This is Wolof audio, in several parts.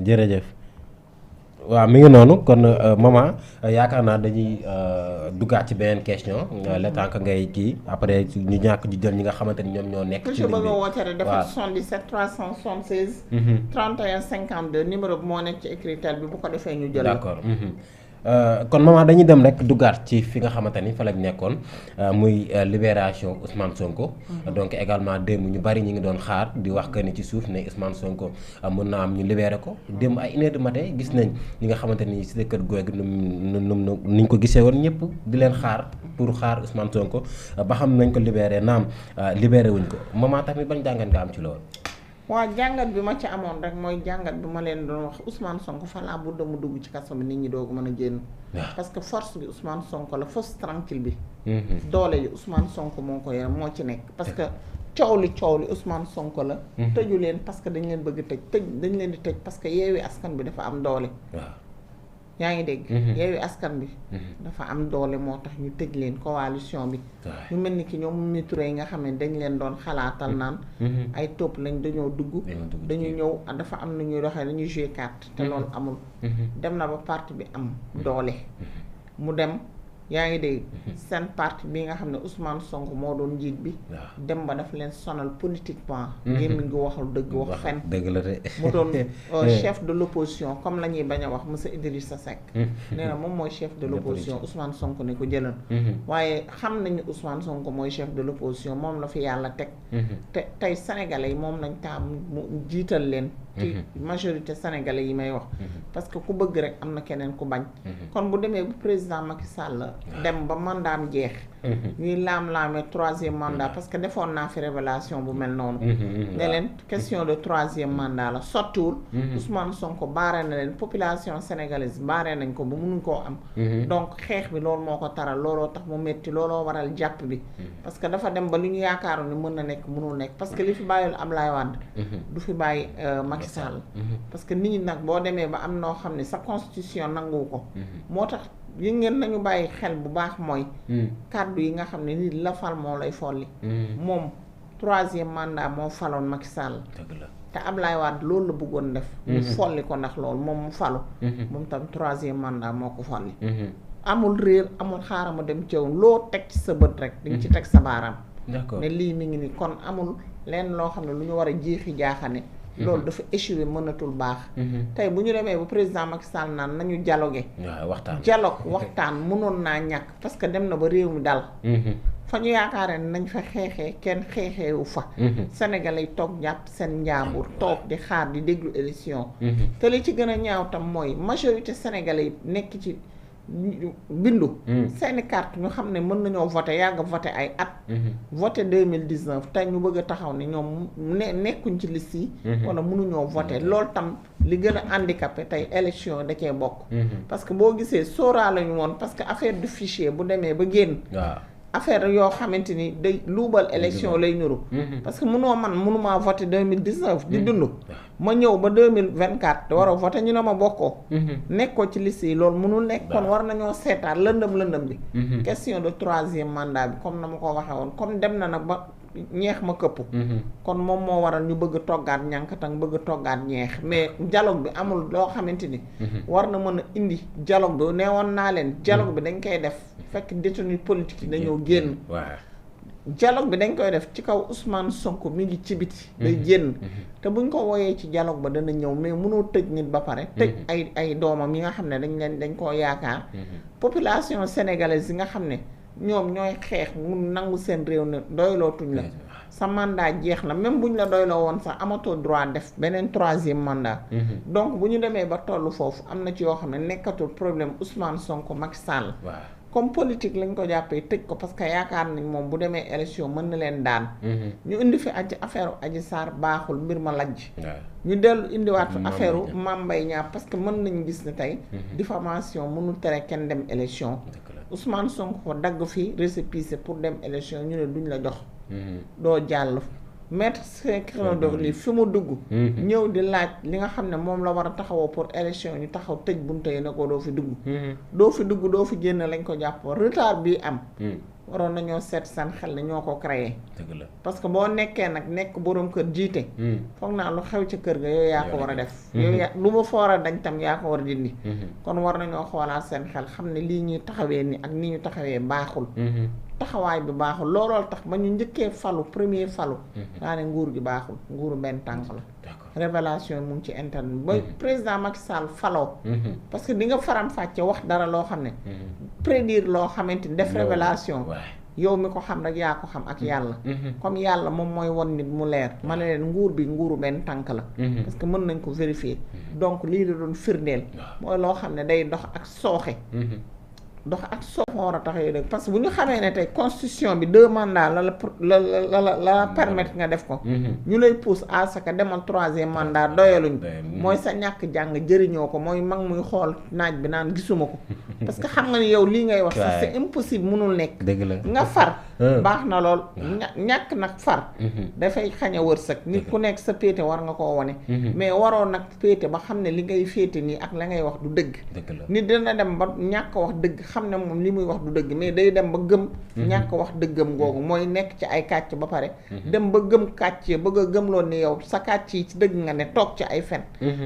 jërëjëf. waaw mi ngi noonu kon maman yaakaar naa dañuy duggaat ci beneen question le temps que ngay kii après ñu ñàkk ñu jël ñi nga xamante ni ñoom ñoo nekk. ci ligne bi ku ci bëgg a woote rek dafa 77 376. 31 52 numéro bi moo nekk ci écritel bi bu ko defee ñu jël. d'accord. kon maman dañuy dem rek duggaat ci fi nga xamante ni fa lañ nekkoon muy libération Ousmane Sonko. donc également démb ñu bari ñu ngi doon xaar di wax que ni ci suuf ne Ousmane Sonko mën naa am ñu libéré ko démb ay 1h du matin gis nañ ñi nga xamante ni si kër googu niñ ko gisee woon ñëpp di leen xaar pour xaar Ousmane Sonko ba xam nañ ko libéré naam libéré wuñ ko maman tamit bañ jàngat nga am ci loolu. waaw jàngat bi ma ci amoon rek mooy jàngat bi ma leen doon wax Ousmane Sonko fa laa budda mu dugg ci kaso bi nit ñi doogu mën a génn. parce que force bi Ousmane Sonko la force tranquille bi. doole yi Ousmane Sonko moo ko yore moo ci nekk parce que coow li Ousmane Sonko la. tëju leen parce que dañ leen bëgg dañ leen di tëj parce que yeewi askan bi dafa am doole. yaa ngi dégg. yeewi askan bi. dafa am doole moo tax ñu tëj leen coalition bi. ñu mel ni ki ñoom Mimi Touré yi nga xam ne dañ leen doon xalaatal naan. ay topp lañ dañoo dugg. dañu ñëw dafa am na ñuy doxee dañuy jouer carte te loolu amul. dem na ba parti bi am doole. mu dem yaa ngi dégg. seen parti bi nga xam ne Ousmane Sonko moo doon njiit bi. dem ba daf leen sonal politiquement. gémmiñ gi waxul dëgg wax fen. dëgg la de. mu doon chef de l'opposition comme la ñuy bañ a wax monsieur Idrissa Seck. nee na moom mooy chef de l'opposition Ousmane Sonko ne ko jëlan. waaye xam nañu Ousmane Sonko mooy chef de l'opposition moom la fi yàlla teg. te tey sénégalais yi moom lañ taam mu jiital leen. ci majorité sénégalais yi may wax. parce que ku bëgg rek am na keneen ku bañ. kon bu demee bu président Macky Sall dem ba mandaam jeex. ñuy laam-laamee 3e mandat parce que defoon naa fi révélation bu mel noonu. ne leen question de 3e mandat la sottiwul. Ousmane Sonko baare na leen population sénégalaise baare nañ ko ba mënuñ koo am. donc xeex bi loolu moo ko taral looloo tax mu métti looloo waral jàpp bi. parce que dafa dem ba li ñu yaakaaroon ni mën na nekk mënul nekk parce que li fi bàyyil Ablaye Wade. du fi bàyyi Macky Sall. parce que nit ñi nag boo demee ba am noo xam ne sa constitution nangu ko. moo tax yi ngeen nañu bàyyi xel bu baax mooy. kàddu yi nga xam ne nit la fal moo lay folli. moom 3e mandat moo faloon Macky Sall. te Ablaye Wade loolu la bëggoon def. mu folli ko ndax loolu moom mu falu. moom tam 3e mandat moo ko folli. amul réer amul xaaral ma dem cëw loo teg ci sa bët rek. di nga ci teg sa baaraam. d'accord ne lii mi ngi ni kon amul lenn loo xam ne lu ñu war a jeexi jaaxane. loolu dafa échoué mënatul baax. tey bu ñu demee ba président Macky Sall naan nañu dialogué. waxtaan mënoon naa ñàkk parce que dem na ba réew mi dal. fa ñu yaakaaree nañ fa xeexee kenn xeexeewu fa. Sénégalais yi toog jàpp seen njaambur toog di xaar di déglu élection. te li ci gën a ñaaw tam mooy majorité sénégalais yi nekk ci bindu. seeni carte ñu xam ne mën nañoo voté yàgg voté ay at. voté 2019 tey ñu bëgg a taxaw ne ñoom nekkuñ ci liste yi. wala mënuñoo voté loolu tam li gën a handicapé tey élection da cee bokk. parce que boo gisee sóoraale ñu woon parce que affaire du fichier bu demee ba génn. affaire yoo xamante ni day luubal élection lay nuru. parce que mënumaa voté 2019 di dund. ma ñëw ba 2024 war a voté ñu ne ma bokkoo. nekkoo ci liste yi loolu mënul nekk kon war nañoo seetaat lëndëm bi. question de 3e mandat bi comme na ma ko waxee woon comme dem na nag ba ñeex ma këpp. kon moom moo waral ñu bëgg a toggaat ñànkatang bëgg a toggaat ñeex mais dialogue bi amul loo xamante ni. war na mën a indi dialogue bi neewoon naa leen dialogue bi dañ koy def fekk détenu politique yi dañoo génn. dialogue bi dañ koy def ci kaw Ousmane Sonko mi ngi ci biti day génn te buñ ko wooyee ci dialogue ba dana ñëw mais mënoo tëj nit ba pare tëj ay doomam yi nga xam ne dañ koo yaakaar population sénégalaise yi nga xam ne ñoom ñooy xeex mu nangu seen réew ne doylootuñ la sa mandat jeex na même buñ la doyloo woon sax amatoo droit def beneen 3e mandat donc bu ñu demee ba tollu foofu am na ci yoo xam ne nekkatul problème Ousmane Sonko Macky Sall comme politique lañ ko jàppee tëj ko parce que yaakaar nañ moom bu demee élection mën na leen daan. ñu indi fi affaire Adji Sarr baaxul mbir ma lajj. ñu dellu indiwaat fi affaire Mame Mbaye Niang parce que mën nañu gis ne tey. diffamation mënul tere kenn dem élection. Ousmane Sonko dagg fi récépissé pour dem élection ñu ne duñ la jox. doo jàll. maître Clédor Ly fi mu dugg. ñëw di laaj li nga xam ne moom la war a taxawoo pour élection ñu taxaw tëj bunte yi ne ko doo fi dugg. doo fi génn lañ ko jàppoo retard bii am. waroon nañoo seet seen xel ne ñoo ko créé. dëgg la parce que boo nekkee nag nekk borom kër jiite. foog naa lu xew ca kër ga yow yaa ko war a def. yow yaa lu ma fa war a dañ tam yaa ko war a dindi. kon war nañoo xoolaat seen xel xam ne lii ñuy taxawee ni ak ni ñu taxawee baaxul. taxawaay bi baaxul looloo tax ba ñu njëkkee falu premier falu. daa ne nguur gi baaxul nguuru benn tànk la. révélation mu ngi ci internet ba président Macky Sall faloo. parce que di nga faram fàcce wax dara loo xam ne. prédire loo xamante ni def révélation yow mi ko xam rek yaa ko xam ak yàlla. comme yàlla moom mooy won nit mu leer. ma ne leen nguur bi nguuru benn tànk la. parce que mën nañ ko vérifier. donc lii la doon firndeel. mooy loo xam ne day dox ak sooxe. dox ak sooxe moo war a tax yooyu dëgg parce que bu ñu xamee ne tey constitution bi 2 mandats la permettre nga def ko. ñu lay pousse à ce que demal 3e mandat doyaluñ. mooy sa ñàkk jàng jëriñoo ko mooy mag muy xool naaj bi naan gisuma ko. parce que xam nga ni yow lii ngay wax sax c'est impossible mënul nekk. dëgg la nga far. baax na lool ñàkk nag far. dafay xañ a wërsëg nit ku nekk sa péete war nga koo wane. mais waroo nag péete ba xam ne li ngay féete nii ak la ngay wax du dëgg. nit dina dem ba ñàkk wax dëgg xam ne moom li muy wax du dëgg mais day dem ba gëm. ñàkk wax dëggam googu mooy nekk ci ay kàcc ba pare. dem ba gëm kàcc bëgg a gëm loon ni yow sa kàcc yi ci dëgg nga ne toog ci ay fen.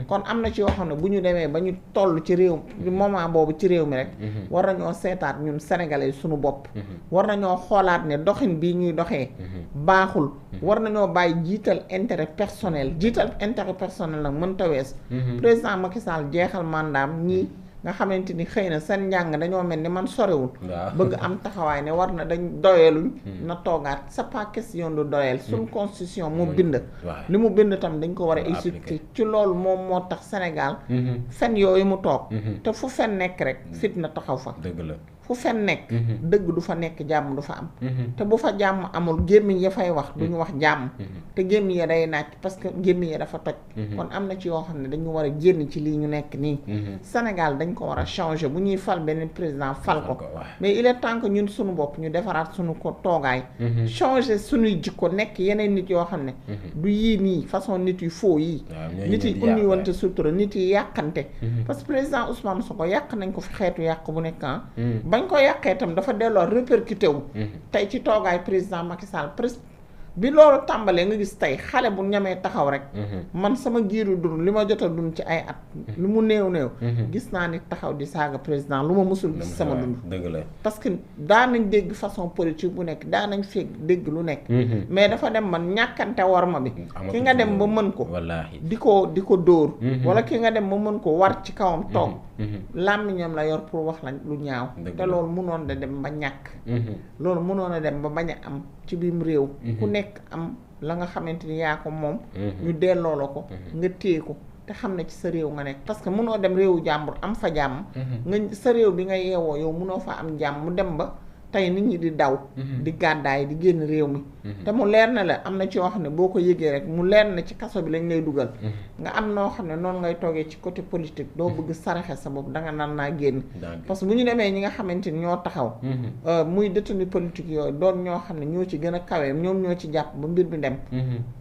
kon am na ci yoo xam ne bu ñu demee ba ñu toll ci réew moment boobu ci réew mi rek. war nañoo seetaat ñun sénégalais suñu bopp. war nañoo xoolaat ne doxin bii ñuy doxee. baaxul war nañoo bàyyi jiital intérêt personnel nag mënta wees. président Macky Sall jeexal mandaam ñii nga xamante ni xëy na seen njàng dañoo mel ni man sorewul. bëgg am taxawaay ne war na dañ doyeluñ. na toogaat c'est pas question de doyel suñ constitution moo bind. li mu bind tam dañ ko war a exécuter ci loolu moom moo tax Sénégal. fen yooyu mu toog. te fu fen nekk rek fitna taxaw fa. dëgg la. fu fen nekk dëgg du fa nekk jàmm du fa am te bu fa jàmm amul gémmiñ ya fay wax duñu wax jàmm te gémmiñ ya day naaj parce que gémmiñ ya dafa toj kon am na ci yoo xam ne dañu war a génn ci lii ñu nekk nii Sénégal dañ ko war a changer bu ñuy fal beneen président fal ko mais il est temps que ñun suñu bopp ñu defaraat suñu ko toogaay changer suñuy jikko nekk yeneen nit yoo xam ne du yii nii façon nit yu faux yii nit yi unni wante sutura nit yi yàqante parce que président Ousmane Sonko yàq nañ ko fi xeetu yàq bu nekk bañ ko yàqee itam dafa delloo répercuté wu tey ci toogaay président Macky Sall bi loolu tàmbalee nga gis tey xale bu ñamee taxaw rek man sama giiru dund li ma jot a dund ci ay at lu mu néew gis naa ni taxaw di saaga président lu ma mësul gis sama dund dëgg la parce que daa nañ dégg façon politique bu nekk daa nañ fekk dégg lu nekk mais dafa dem man ñàkkante warma bi ki nga dem ba mën ko di ko dóor wala ki nga dem ba mën ko war ci kawam toog làmmiñam la yor pour wax la lu ñaaw te loolu mënoon da dem ba ñàkk loolu mënoon a dem ba bañ a am ci biim réew ku nekk am la nga xamante ni yaa ko moom ñu delloo la ko nga téye ko te xam ne ci sa réew nga nekk parce que mënoo dem réewu jàmbur am fa jàmm nga sa réew bi nga yeewoo yow mënoo fa am jàmm mu dem ba tey nit ñi di daw di gàddaay di génn réew mi te mu leer na la am na ci yoo xam ne boo ko yëgee rek mu leer na ci kaso bi lañ lay dugal nga am noo xam ne noonu ngay toogee ci côté politique doo bëgg saraxe sa bopp danga naan naa génn parce que bu ñu demee ñi nga xamante ni ñoo taxaw muy détenu politique yooyu doon ñoo xam ne ñoo ci gën a kawee ñoom ñoo ci jàpp ba mbir bi dem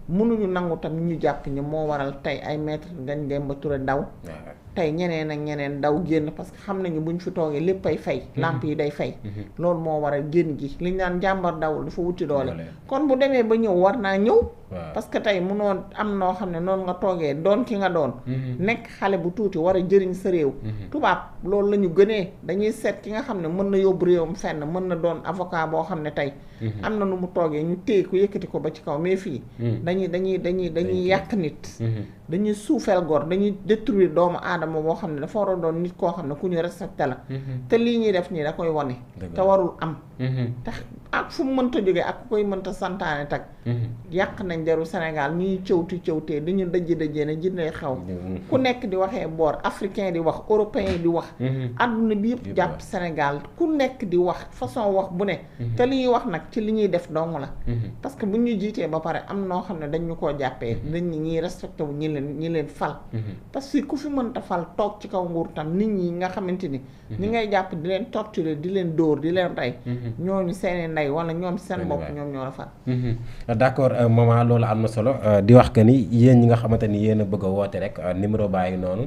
mënuñu nangu tam ñu jàpp ñi moo waral tey ay maître Ngagne Demba Touré daw tey ñeneen ak ñeneen daw génn parce que xam nañu buñ fi toogee lépp ay fay lamp yi day fay loolu moo waral génn gi li ñu naan jàmbar dawul dafa wuti doole kon bu demee ba ñëw war naa ñëw parce que tey munoo am noo xam ne noonu nga toogee doon ki nga doon nekk xale bu tuuti war a jëriñ sa réew tubaab loolu la ñu gënee dañuy seet ki nga xam ne mën na yóbbu réewam fenn mën na doon avocat boo xam ne tey am na nu mu toogee ñu téye ko yëkkati ko ba ci kaw mais fii dañuy yàq nit dañuy suufeel gor dañuy détruire doomu aadama boo xam ne dafa war a doon nit koo xam ne ku ñu respecté la te lii ñuy def nii da koy wane te warul am tax ak fu mu mënta jógee ak ku koy mënta santaane tag yàq nañ deru Sénégal ñuy cëwtee dañu dëjee ne jëndee xew ku nekk di waxee boor africain di wax européen di wax adduna bi yëpp jàpp Sénégal ku nekk di wax façon wax bu ne te li ñuy wax nag ci li ñuy def dong la parce que bu ñu jiitee ba pare am noo xam ne dañ ñu koo jàppee dañ ñi respecté wu ñi leen fal parce que ku fi mënta fal toog ci kaw nguur tam nit ñi nga xamante ni ñi ngay jàpp di leen torturer di leen dóor di leen rey ñooñu seeni ndey wala ñoom seen bopp ñoom ñoo la fal d'accord maman loolu am na solo di wax que ni yéen ñi nga xamante ni yéen a bëgg a woote rek numéro baa ngi noonu